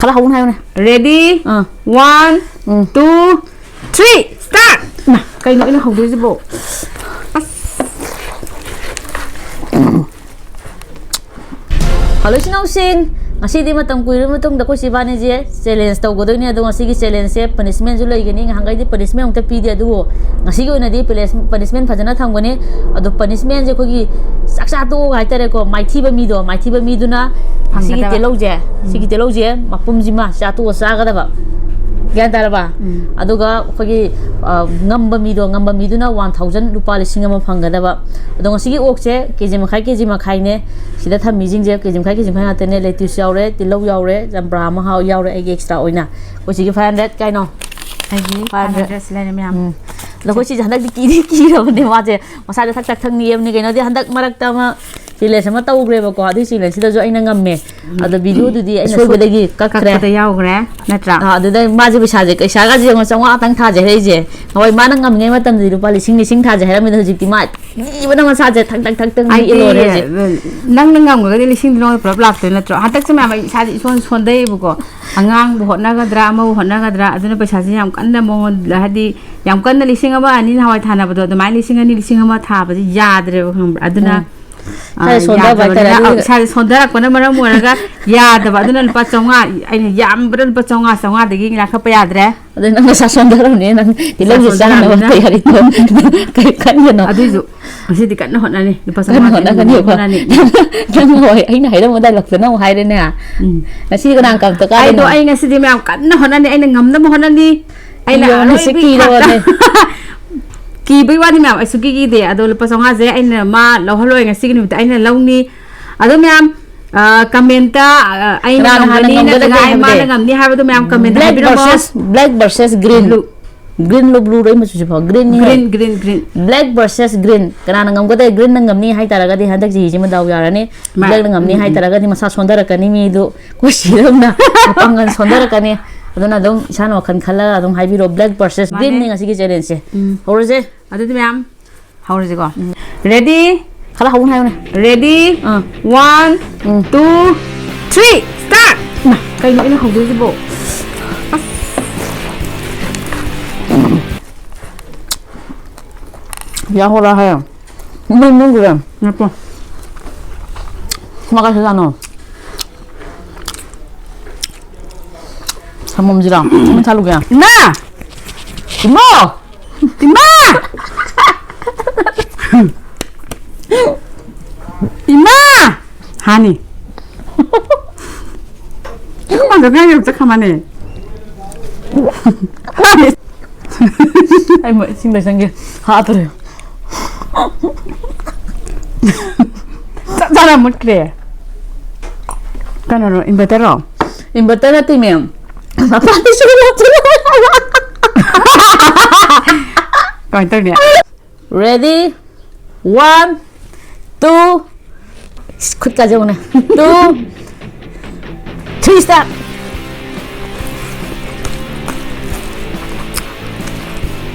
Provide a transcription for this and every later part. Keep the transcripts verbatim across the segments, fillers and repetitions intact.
ꯈꯔ ꯍꯧꯅ ꯍꯥꯏꯌꯨꯅꯦ꯫ Ready? ꯑꯥ꯫ One, ꯎꯝ꯫ Two, Three, start! ꯏꯃꯥ, ꯀꯩꯅꯣ ꯑꯩꯅ ꯍꯧꯗꯣꯏꯁꯤꯕꯣ? ꯑꯁ꯫ ꯍꯜꯂꯣ ꯏꯆꯤꯟ ꯏꯅꯥꯎꯁꯤꯡ, ꯉꯁꯤꯗꯤ ꯃꯇꯝ ꯀꯨꯏꯔꯕ ꯃꯇꯨꯡꯗ ꯑꯩꯈꯣꯏ ꯏꯕꯥꯅꯤꯁꯦ ꯆꯦꯂꯦꯟꯖ ꯇꯧꯒꯗꯣꯏꯅꯦ꯫ ꯑꯗꯣ ꯉꯁꯤꯒꯤ ꯆꯦꯂꯦꯟꯖꯁꯦ ꯄꯅꯤꯁꯃꯦꯟꯁꯨ ꯂꯩꯒꯅꯤ꯫ ꯉꯍꯥꯟꯈꯩꯗꯤ ꯄꯅꯤꯁꯃꯦꯟ ꯑꯃꯨꯛꯇ ꯄꯤꯗꯦ, ꯑꯗꯨꯕꯨ ꯉꯁꯤꯒꯤ ꯑꯣꯏꯅꯗꯤ ꯄꯅꯤꯁꯃꯦꯟ ꯐꯖꯅ ꯊꯝꯒꯅꯤ꯫ ꯑꯗꯣ ꯄꯅꯤꯁꯃꯦꯟꯁꯦ ꯑꯩꯈꯣꯏꯒꯤ ꯆꯥꯛ ꯆꯥ ꯇꯣꯛꯑꯒ ꯍꯥꯏꯇꯥꯔꯦꯀꯣ, ꯃꯥꯏꯊꯤꯕ ꯃꯤꯗꯣ, ꯃꯥꯏꯊꯤꯕ ꯃꯤꯗꯨꯅ ꯁꯤꯒꯤ ꯐꯪꯒꯗꯕ꯫ ꯇꯤꯜꯍꯧꯁꯦ, ꯁꯤꯒꯤ ꯇꯤꯜꯍꯧꯁꯦ ꯃꯄꯨꯝꯁꯤꯃ ꯆꯥꯇꯣꯛꯑ ꯆꯥꯒꯗꯕ꯫ ꯒ꯭ꯌꯥꯟ ꯇꯥꯔꯕ? ꯎꯝ꯫ ꯑꯗꯨꯒ ꯑꯩꯈꯣꯏꯒꯤ, ꯑ, ꯉꯝꯕ ꯃꯤꯗꯣ, ꯉꯝꯕ ꯃꯤꯗꯨꯅ ꯋꯥꯟ ꯊꯥꯎꯖꯟ, ꯂꯨꯄꯥ ꯂꯤꯁꯤꯡ ꯑꯃ ꯐꯪꯒꯗꯕ꯫ ꯑꯗꯣ ꯉꯁꯤꯒꯤ ꯑꯣꯛꯁꯦ ꯀꯦꯖꯤ ꯃꯈꯥꯏ, ꯀꯦꯖꯤ ꯃꯈꯥꯏꯅꯦ꯫ ꯁꯤꯗ ꯊꯝꯃꯤꯁꯤꯡꯁꯦ ꯀꯦꯖꯤ ꯃꯈꯥꯏ, ꯀꯦꯖꯤ ꯃꯈꯥꯏ ꯉꯥꯛꯇꯅꯦ꯫ ꯂꯦꯇ꯭ꯌꯨꯁ ꯌꯥꯎꯔꯦ, ꯇꯤꯜꯍꯧ ꯌꯥꯎꯔꯦ, ꯆꯝꯄ꯭ꯔꯥ ꯑꯃ ꯍꯥꯎ-, ꯌꯥꯎꯔꯦ ꯑꯩꯒꯤ ꯑꯦꯛꯁꯇ꯭ꯔꯥ ꯑꯣꯏꯅ꯫ ꯑꯩꯈꯣꯏ ꯁꯤꯒꯤ ꯐꯥꯏꯚ ꯍꯟꯗ꯭ꯔꯦꯠ ꯀꯥꯏꯅꯣ? ꯑꯩꯒꯤ ꯐꯥꯏꯚ ꯍꯟꯗ꯭ꯔꯦꯠ꯫ ꯐꯥꯏꯚ ꯍꯟꯗ꯭ꯔꯦꯠ ꯂꯩꯔꯦ ꯃꯌꯥꯝ꯫ ꯎꯝ꯫ ꯑꯗꯣ ꯑꯩꯈꯣꯏ ꯁꯤꯁꯦ ꯍꯟꯗꯛꯇꯤ ꯀꯤꯗꯤ ꯀꯤꯔꯕꯅꯦ ꯃꯥꯁꯦ꯫ ꯃꯁꯥꯁꯦ ꯊꯛ ꯊꯛ ꯊꯛ ꯅꯤꯛꯑꯕꯅꯦ꯫ ꯀꯩꯅꯣꯗꯤ ꯍꯟꯗꯛ ꯃꯔꯛꯇ ꯑꯃ ꯆꯦꯂꯦꯟꯖ ꯑꯃ ꯇꯧꯈ꯭ꯔꯦꯕꯀꯣ꯫ ꯑꯗꯨꯒꯤ ꯆꯦꯂꯦꯟꯖꯁꯤꯗꯁꯨ ꯑꯩꯅ ꯉꯝꯃꯦ꯫ ꯑꯗꯣ ꯚꯤꯗꯤꯑꯣꯗꯨꯗꯤ ꯑꯩꯅ ꯁꯣꯏꯕꯗꯒꯤ ꯀꯛꯈ꯭ꯔꯦ꯫ ꯀꯛꯄꯗ ꯌꯥꯎꯈ꯭ꯔꯦ, ꯅꯠꯇ꯭ꯔꯥ? ꯑꯥ, ꯑꯗꯨꯗ ꯃꯥꯁꯦ ꯄꯩꯁꯥꯁꯦ, ꯄꯩꯁꯥꯒꯁꯦ ꯌꯦꯡꯉꯣ, ꯆꯥꯝꯃꯉꯥ ꯈꯛꯇꯪ ꯊꯥꯁꯦ ꯍꯥꯏꯔꯛꯏꯁꯦ꯫ ꯍꯣꯏ, ꯃꯥꯅ ꯉꯝꯃꯤꯉꯩ ꯃꯇꯝꯗꯗꯤ ꯂꯨꯄꯥ ꯂꯤꯁꯤꯡ, ꯂꯤꯁꯤꯡ ꯊꯥꯁꯦ ꯍꯥꯏꯔꯝꯃꯤꯗꯣ ꯍꯧꯖꯤꯛꯇꯤ ꯃꯥ ꯀꯤꯕꯅ ꯃꯁꯥꯁꯦ ꯊꯛ ꯊꯛ ꯊꯛ ꯊꯛ ꯅꯤꯛꯑꯦ ꯂꯣꯏꯔꯦ ꯍꯧꯖꯤꯛ꯫ ꯅꯪꯅ ꯉꯝꯈ꯭ꯔꯒꯗꯤ ꯂꯤꯁꯤꯡꯗꯨ ꯅꯉꯣꯟꯗ ꯄꯨꯂꯞ ꯂꯥꯛꯇꯣꯏ ꯅꯠꯇ꯭ꯔꯣ? ꯍꯟꯗꯛꯁꯦ ꯃꯌꯥꯝ ꯑꯩ ꯏꯁꯥꯁꯦ ꯏꯁꯣꯟ ꯁꯣꯟꯊꯩꯌꯦꯕꯀꯣ꯫ ꯑꯉꯥꯡꯕꯨ ꯍꯣꯠꯅꯒꯗ꯭ꯔꯥ, ꯑꯃꯕꯨ ꯍꯣꯠꯅꯒꯗ꯭ꯔꯥ, ꯑꯗꯨꯅ ꯄꯩꯁꯥꯁꯦ ꯌꯥꯝ ꯀꯟꯅ ꯃꯉꯣꯟꯗ, ꯍꯥꯏꯗꯤ, ꯌꯥꯝ ꯀꯟꯅ ꯂꯤꯁꯤꯡ ꯑꯃ, ꯑꯅꯤ ꯅꯍꯥꯟꯋꯥꯏ ꯊꯥꯅꯕꯗꯣ, ꯑꯗꯨꯃꯥꯏꯅ ꯂꯤꯁꯤꯡ ꯑꯅꯤ, ꯂꯤꯁꯤꯡ ꯑꯃ ꯊꯥꯕꯁꯦ ꯌꯥꯗ꯭ꯔꯦꯕ, ꯈꯪꯕ꯭ꯔꯥ? ꯑꯗꯨꯅ, ꯎꯝ꯫ ꯑ, ꯏꯁꯥꯁꯦ ꯁꯣꯟꯊꯕ ꯍꯥꯏꯇꯥꯔꯦ꯫ ꯌꯥꯗ꯭ꯔꯕꯅꯤꯅ, ꯑꯗꯨꯒꯤ ꯑ, ꯏꯁꯥꯁꯦ ꯁꯣꯟꯊꯔꯛꯄꯅ ꯃꯔꯝ ꯑꯣꯏꯔꯒ ꯌꯥꯗꯕ꯫ ꯑꯗꯨꯅ ꯂꯨꯄꯥ ꯆꯥꯝꯃꯉꯥ, ꯑꯩꯅ ꯌꯥꯝꯕꯗ ꯂꯨꯄꯥ ꯆꯥꯝꯃꯉꯥ, ꯆꯥꯝꯃꯉꯥꯗꯒꯤ ꯂꯥꯡꯈꯠꯄ ꯌꯥꯗ꯭ꯔꯦ꯫ ꯑꯗꯣ ꯅꯪ ꯅꯁꯥ ꯁꯣꯟꯊꯔꯕꯅꯤꯅ ꯅꯪ ꯇꯤꯜꯍꯧꯁꯦ ꯅꯁꯥ ꯆꯥꯅꯕ ꯁꯣꯟꯊꯔꯕꯅꯤꯅ꯫ ꯇꯌꯥꯔꯤ ꯇꯧ꯫ ꯀꯩ ꯈꯟꯒꯅꯣ? ꯑꯗꯨꯏꯁꯨ ꯉꯁꯤꯗꯤ ꯀꯟꯅ ꯍꯣꯠꯅꯅꯤ꯫ ꯂꯨꯄꯥ ꯀꯟꯅ ꯆꯥꯝꯃꯉꯥ ꯍꯣꯠꯅꯒꯅꯤꯀꯣ꯫ ꯍꯣꯠꯅꯅꯤ꯫ ꯅꯪ ꯍꯣꯏ, ꯑꯩꯅ ꯍꯥꯏꯔꯝꯕ ꯗꯥꯏꯂꯣꯛꯇꯣ ꯅꯪ ꯑꯃꯨꯛ ꯍꯥꯏꯔꯦꯅꯦ꯫ ꯎꯝ꯫ ꯉꯁꯤꯗꯤ ꯀꯅꯥ ꯀꯝꯇ ꯑꯩꯗꯣ, ꯀꯥꯏꯗꯅꯣ? ꯑꯩ ꯉꯁꯤꯗꯤ ꯃꯌꯥꯝ ꯀꯟꯅ ꯍꯣꯠꯅꯅꯤ꯫ ꯑꯩꯅ ꯉꯝꯅꯕ ꯍꯣꯠꯅꯅꯤ꯫ ꯑꯩꯅ ꯀꯤꯌꯣ, ꯉꯁꯤ ꯑꯔꯣꯏꯕꯤ ꯀꯤꯔꯕꯅꯦ꯫ ꯀꯤꯕꯩ ꯋꯥꯗꯤ ꯃꯌꯥꯝ ꯑꯩ ꯁꯨꯡꯀꯤ ꯀꯤꯗꯦ꯫ ꯑꯗꯣ ꯂꯨꯄꯥ ꯆꯥꯝꯃꯉꯥꯁꯦ ꯑꯩꯅ ꯃꯥ ꯂꯧꯍꯜꯂꯣꯏ, ꯉꯁꯤꯒꯤ ꯅꯨꯃꯤꯠꯇ ꯑꯩꯅ ꯂꯧꯅꯤ꯫ ꯑꯗꯣ ꯃꯌꯥꯝ, ꯑ, ꯀꯃꯦꯟꯇ, ꯑ, ꯑꯩꯅ ꯀꯅꯥꯅ ꯍꯥꯟꯅ ꯉꯝꯒꯅꯤ ꯉꯝꯒꯗꯒꯦ ꯅꯠꯇ꯭ꯔꯒ ꯑꯩ ꯃꯥꯅ ꯍꯥꯏꯕꯗꯤ ꯉꯝꯅꯤ ꯍꯥꯏꯕꯗꯣ ꯃꯌꯥꯝ comment black ꯍꯥꯏꯕꯤꯔꯝꯃꯣ꯫ versus, black versus green꯫ Blue꯫ Green ꯂꯣ blue ꯂꯣ? ꯑꯩ ꯃꯆꯨꯁꯦ ꯐꯥꯎ green ꯅꯤ꯫ Green, green, green꯫ Black versus green꯫ ꯀꯅꯥꯅ ꯉꯝꯒꯗꯒꯦ? Green ꯅ ꯉꯝꯅꯤ ꯍꯥꯏꯇꯥꯔꯒꯗꯤ ꯍꯟꯗꯛ ꯆꯍꯤꯁꯤꯃ ꯗꯥꯎ ꯌꯥꯔꯅꯤ꯫ ꯃꯥ-, Black ꯅ ꯉꯝꯅꯤ ꯎꯝ, ꯎꯝ꯫ ꯍꯥꯏꯇꯥꯔꯒꯗꯤ ꯃꯁꯥ ꯁꯣꯟꯊꯔꯛꯀꯅꯤ ꯃꯤꯗꯨ꯫ ꯑꯩꯈꯣꯏ ꯁꯤꯗꯧꯅ ꯃꯄꯥꯡꯒꯜ ꯁꯣꯟꯊꯔꯛꯀꯅꯤ꯫ ꯑꯗꯨꯅ ꯑꯗꯨꯝ ꯏꯁꯥꯅ ꯋꯥꯈꯜ ꯈꯜꯂꯒ ꯑꯗꯨꯝ ꯍꯥꯏꯕꯤꯔꯣ꯫ Black versus green ꯅꯤ ꯃꯥꯅꯦ꯫ ꯉꯁꯤꯒꯤ ꯆꯦꯂꯦꯟꯖꯁꯦ꯫ ꯎꯝ꯫ ꯍꯧꯔꯁꯦ꯫ ꯑꯗꯨꯗꯤ ꯃꯌꯥꯝ ꯍꯧꯔꯁꯤꯀꯣ꯫ Ready? ꯈꯔ ꯍꯧꯅ ꯍꯥꯏꯌꯨꯅꯦ꯫ Ready? ꯑꯥ꯫ One, ꯎꯝ꯫ Two, Three, start! ꯏꯃꯥ, ꯀꯩꯅꯣ ꯑꯩꯅ ꯍꯧꯗꯣꯏꯁꯤꯕꯣ? ꯑꯁ꯫ क्या हो रहा है? ꯅꯨꯡ ꯅꯨꯡ ꯂꯩꯔꯦ꯫ ꯉꯥꯏꯈꯣ꯫ ꯃꯥ ꯀꯥꯏ ꯆꯠꯂꯤꯖꯥꯠꯅꯣ? ꯁꯪꯒꯣꯝꯁꯤꯔꯣ? ꯁꯪꯒꯣꯝ ꯊꯥꯂꯨꯒꯦ꯫ ꯏꯃꯥ! ꯏꯃꯣ! ꯏꯃꯥ! ꯏꯃꯥ! ꯍꯥꯅꯤ꯫ ꯑꯗꯣ ꯀꯥꯏ ꯌꯧ ꯆꯠꯈ꯭ꯔ ꯃꯥꯅꯦ? ꯑꯩ ꯃꯣꯏ ꯏꯁꯤꯡ ꯂꯩꯁꯟꯒꯦ꯫ ꯍꯥꯠꯇ꯭ꯔꯦ꯫ ꯆꯞ ꯆꯥꯅ ꯃꯨꯠꯈ꯭ꯔꯦ꯫ ꯀꯩꯅꯣꯔꯣ, inverter ꯔꯣ? Inverter ꯅꯠꯇꯦ, ꯃꯦꯝ꯫ ꯃꯄꯥꯟꯗ ꯁꯨꯝ ꯂꯥꯎꯊꯣꯔꯛꯑꯣ ꯍꯥꯏꯕ꯫ ꯀꯃꯥꯏꯅ ꯇꯧꯅꯤ? Ready? One, two, ꯈꯨꯠꯀꯥꯁꯦ ꯌꯦꯡꯉꯨꯅꯦ꯫ Two, three, start.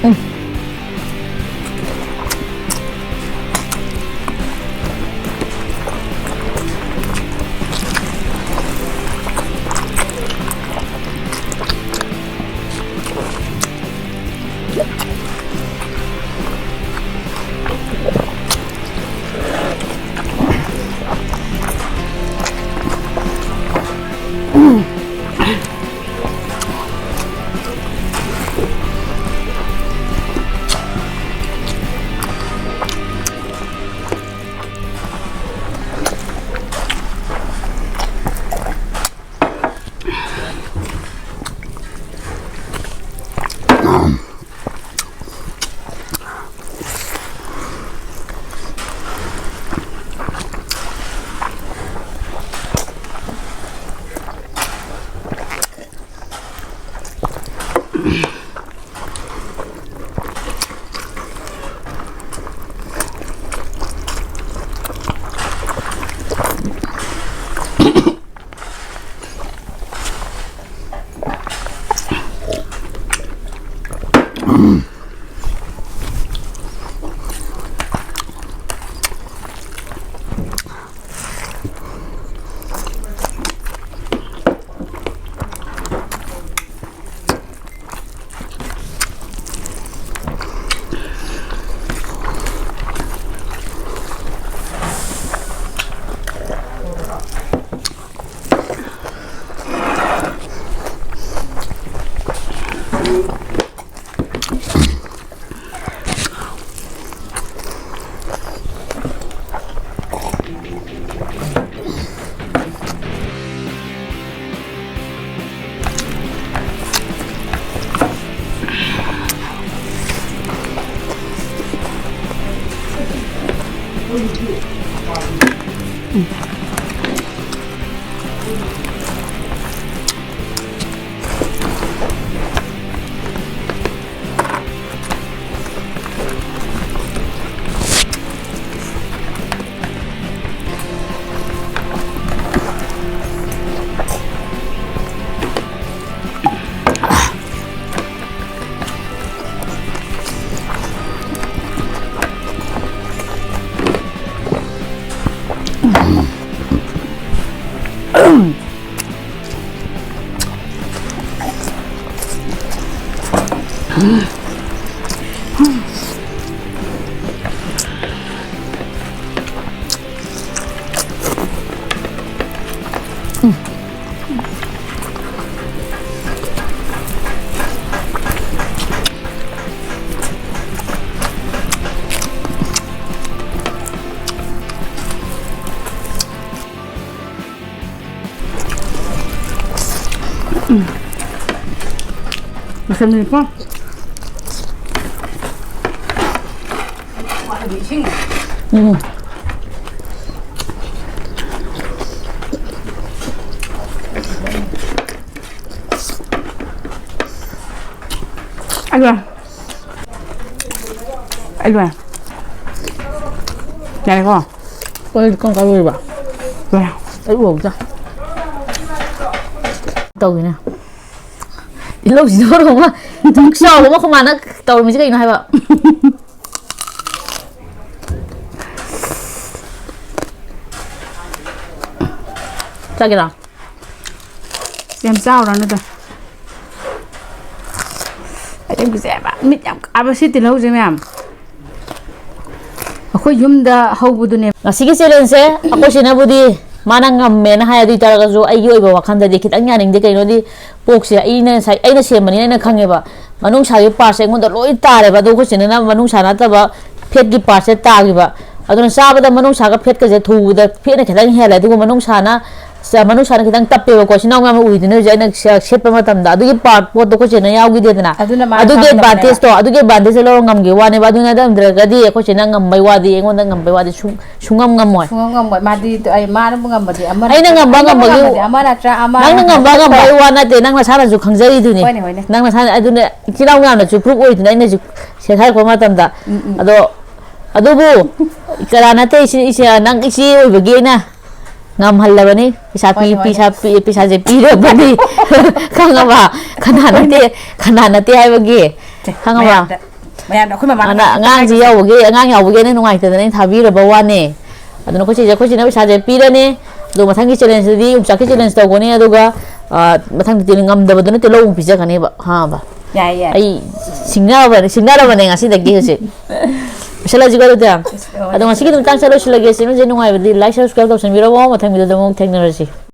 ꯎꯝ꯫ ꯃꯁꯟꯅꯤꯀꯣ꯫ ꯎꯝ꯫ ꯑꯩ ꯂꯣꯏꯔꯦ꯫ ꯑꯩ ꯂꯣꯏꯔꯦ꯫ ꯌꯥꯔꯦꯀꯣ? ꯀꯣꯜ ꯀꯪ ꯀꯥ ꯂꯣꯏꯕ? ꯂꯣꯏꯔꯦ꯫ ꯑꯩ ꯎꯍꯧꯗꯦ꯫ ꯇꯧꯋꯤꯅꯦ꯫ ꯇꯤꯜꯍꯧꯁꯤꯗ ꯃꯔꯣꯟ ꯑꯃ ꯗꯨꯛ ꯆꯥꯎꯕ ꯑꯃ ꯑꯩꯈꯣꯏ ꯃꯥꯅ ꯇꯧꯔꯝꯃꯤꯁꯦ ꯀꯩꯅꯣ ꯍꯥꯏꯕ? ꯆꯥꯒꯦꯔꯥ? ꯌꯥꯝ ꯆꯥꯎꯔꯅꯨꯗ꯫ ꯑꯩ ꯌꯥꯝ ꯀꯤꯖꯩ ꯍꯥꯏꯕ꯫ ꯃꯤꯠ ꯌꯥꯝ ꯀꯥꯕ ꯁꯤ ꯇꯤꯜꯍꯧꯁꯦ ꯃꯌꯥꯝ꯫ ꯑꯩꯈꯣꯏ ꯌꯨꯝꯗ ꯍꯧꯕꯗꯨꯅꯦ꯫ ꯉꯁꯤꯒꯤ challengeꯁꯦ ꯑꯩꯈꯣꯏ ꯁꯤꯅꯕꯨꯗꯤ ꯃꯥꯅ ꯉꯝꯃꯦꯅ ꯍꯥꯏ, ꯑꯗꯨ ꯑꯣꯏ ꯇꯥꯔꯒꯁꯨ ꯑꯩꯒꯤ ꯑꯣꯏꯕ ꯋꯥꯈꯜꯗꯗꯤ ꯈꯤꯇꯪ ꯌꯥꯅꯤꯡꯗꯦ꯫ ꯀꯩꯅꯣꯗꯤ porkꯁꯦ ꯑꯩꯅ ꯉꯁꯥꯏ, ꯑꯩꯅ ꯁꯦꯝꯕꯅꯤꯅ ꯑꯩꯅ ꯈꯪꯉꯦꯕ꯫ ꯃꯅꯨꯡꯁꯥꯒꯤ partꯁꯦ ꯑꯩꯉꯣꯟꯗ ꯂꯣꯏ ꯇꯥꯔꯦꯕ, ꯑꯗꯣ ꯑꯩꯈꯣꯏ ꯆꯦꯅꯅ ꯃꯅꯨꯡꯁꯥ ꯅꯠꯇꯕ fatꯀꯤ partꯁꯦ ꯇꯥꯈꯤꯕ꯫ ꯑꯗꯨꯅ ꯆꯥꯕꯗ ꯃꯅꯨꯡꯁꯥꯒ fatꯀꯁꯦ ꯊꯨꯕꯗ fatꯅ ꯈꯤꯇꯪ ꯍꯦꯜꯂꯦ, ꯑꯗꯨꯒ ꯃꯅꯨꯡꯁꯥꯅ, ꯃꯅꯨꯡꯁꯥꯅ ꯈꯤꯇꯪ ꯇꯞꯄꯦꯕꯀꯣ꯫ ꯏꯆꯤꯟ ꯏꯅꯥꯎ ꯃꯌꯥꯝ ꯎꯏꯗꯨꯅ ꯍꯧꯖꯤꯛ ꯑꯩꯅ ꯁꯦ-, ꯁꯦꯠꯄ ꯃꯇꯝꯗ ꯑꯗꯨꯒꯤ part ꯄꯣꯠꯇꯣ ꯑꯩꯈꯣꯏ ꯆꯦꯅ ꯌꯥꯎꯈꯤꯗꯦꯗꯅ꯫ ꯑꯗꯨꯅ ꯃꯥꯅ ꯑꯗꯨꯒꯤ ꯆꯥꯕ ꯇꯝꯕꯅꯦꯕ꯫ Advantageꯇꯣ, ꯑꯗꯨꯒꯤ advantageꯁꯦ ꯂꯧꯔ ꯉꯝꯈꯤꯕ ꯋꯥꯅꯦꯕ꯫ ꯑꯗꯨ ꯅꯠꯇ꯭ꯔꯒꯗꯤ ꯑꯩꯈꯣꯏ ꯆꯦꯅ ꯉꯝꯕꯩ ꯋꯥꯗꯤ, ꯑꯩꯉꯣꯟꯗ ꯉꯝꯕꯩ ꯋꯥꯗꯤ ꯁꯨꯡ-, ꯁꯨꯡꯉꯝ ꯉꯝꯃꯣꯏ꯫ ꯁꯨꯡꯉꯝ ꯉꯝꯃꯣꯏ꯫ ꯃꯥꯗꯤ ꯑꯩ, ꯃꯥꯅꯕꯨ ꯉꯝꯃꯗꯤ ꯑꯃꯅ ꯑꯩꯅ ꯉꯝꯕ ꯑꯩꯅꯕꯨ ꯉꯝꯕꯒꯤ ꯉꯝꯃꯗꯤ ꯑꯃ ꯅꯠꯇ꯭ꯔꯥ ꯑꯃ ꯅꯪꯅ ꯉꯝꯕ ꯉꯝꯕꯒꯤ ꯋꯥ ꯅꯠꯇꯦ, ꯅꯪ ꯅꯁꯥꯅꯁꯨ ꯈꯪꯖꯔꯤꯗꯨꯅꯤ꯫ ꯍꯣꯏꯅꯦ, ꯍꯣꯏꯅꯦ꯫ ꯅꯪ ꯅꯁꯥꯅ, ꯑꯗꯨꯅ ꯏꯆꯤꯜ ꯏꯅꯥꯎ ꯃꯌꯥꯝꯅꯁꯨ proof ꯑꯣꯏꯗꯨꯅ ꯑꯩꯅꯁꯨ ꯁꯦꯠ ꯍꯥꯏꯔꯛꯄ ꯃꯇꯝꯗ꯫ ꯎꯝ, ꯎꯝ꯫ ꯑꯗꯣ, ꯑꯗꯨꯕꯨ ꯀꯅꯥ ꯅꯠꯇꯦ, ꯏꯆꯦ, ꯏꯆꯦ, ꯅꯪ ꯏꯆꯦ ꯑꯣꯏꯕꯒꯤ ꯑꯩꯅ ꯉꯝꯍꯜꯂꯕꯅꯤ꯫ ꯄꯩꯁꯥ ꯄꯤ-, ꯍꯣꯏꯅꯦ, ꯍꯣꯏꯅꯦ꯫ ꯄꯩꯁꯥ ꯄꯤ-, ꯄꯩꯁꯥꯁꯦ ꯄꯤꯔꯕꯅꯤ꯫ ꯈꯪꯉꯕ? ꯀꯅꯥ ꯅꯠꯇꯦ, ꯍꯣꯏꯅꯦ꯫ ꯀꯅꯥ ꯅꯠꯇꯦ ꯍꯥꯏꯕꯒꯤ꯫ ꯁꯦ, ꯈꯪꯉꯕ? ꯃꯌꯥꯝꯗ, ꯃꯌꯥꯝꯗ ꯑꯩꯈꯣꯏ ꯃꯃꯥꯅ ꯑꯉꯥꯡ-, ꯑꯉꯥꯡꯁꯤ ꯍꯥꯏꯔꯤꯁꯦ꯫ ꯌꯥꯎꯕꯒꯤ, ꯑꯉꯥꯡ ꯌꯥꯎꯕꯒꯤ ꯑꯩꯅ ꯅꯨꯡꯉꯥꯏꯇꯗꯅ ꯑꯩꯅ ꯊꯥꯕꯤꯔꯕ ꯋꯥꯅꯦ꯫ ꯑꯗꯨꯅ ꯑꯩꯈꯣꯏ ꯆꯦꯁꯦ, ꯑꯩꯈꯣꯏ ꯆꯦꯅ ꯄꯩꯁꯥꯁꯦ ꯄꯤꯔꯅꯤ꯫ ꯑꯗꯨꯒ ꯃꯊꯪꯒꯤ challengeꯇꯗꯤ ꯌꯣꯡꯆꯥꯛꯀꯤ challenge ꯇꯧꯒꯅꯤ꯫ ꯑꯗꯨꯒ, ꯑ, ꯃꯊꯪꯗꯗꯤ ꯉꯝꯗꯕꯗꯨꯅ ꯇꯤꯜꯍꯧ ꯑꯃꯨꯛ ꯄꯤꯖꯒꯅꯦꯕ꯫ ꯈꯪꯉꯕ? ꯌꯥꯏ, ꯌꯥꯏ꯫ ꯑꯩ ꯁꯤꯡꯅꯕꯅꯦ ꯁꯤꯡꯅꯔꯕꯅꯦ ꯉꯁꯤꯗꯒꯤ ꯍꯧꯖꯤꯛ꯫ ꯂꯣꯏꯁꯤꯜꯂꯁꯤꯀꯣ ꯑꯗꯨꯗꯤ꯫ ꯑꯗꯣ ꯉꯁꯤꯒꯤ ꯃꯇꯥꯡꯁꯦ ꯂꯣꯏꯁꯤꯜꯂꯒꯦ꯫ ꯆꯦꯅꯦꯜꯁꯦ ꯅꯨꯡꯉꯥꯏꯕꯗꯤ like, subscribe ꯇꯧꯁꯟꯕꯤꯔꯝꯃꯣ꯫ ꯃꯊꯪ ꯚꯤꯗꯤꯑꯣꯗ ꯑꯃꯨꯛ ꯊꯦꯡꯅꯔꯁꯤ꯫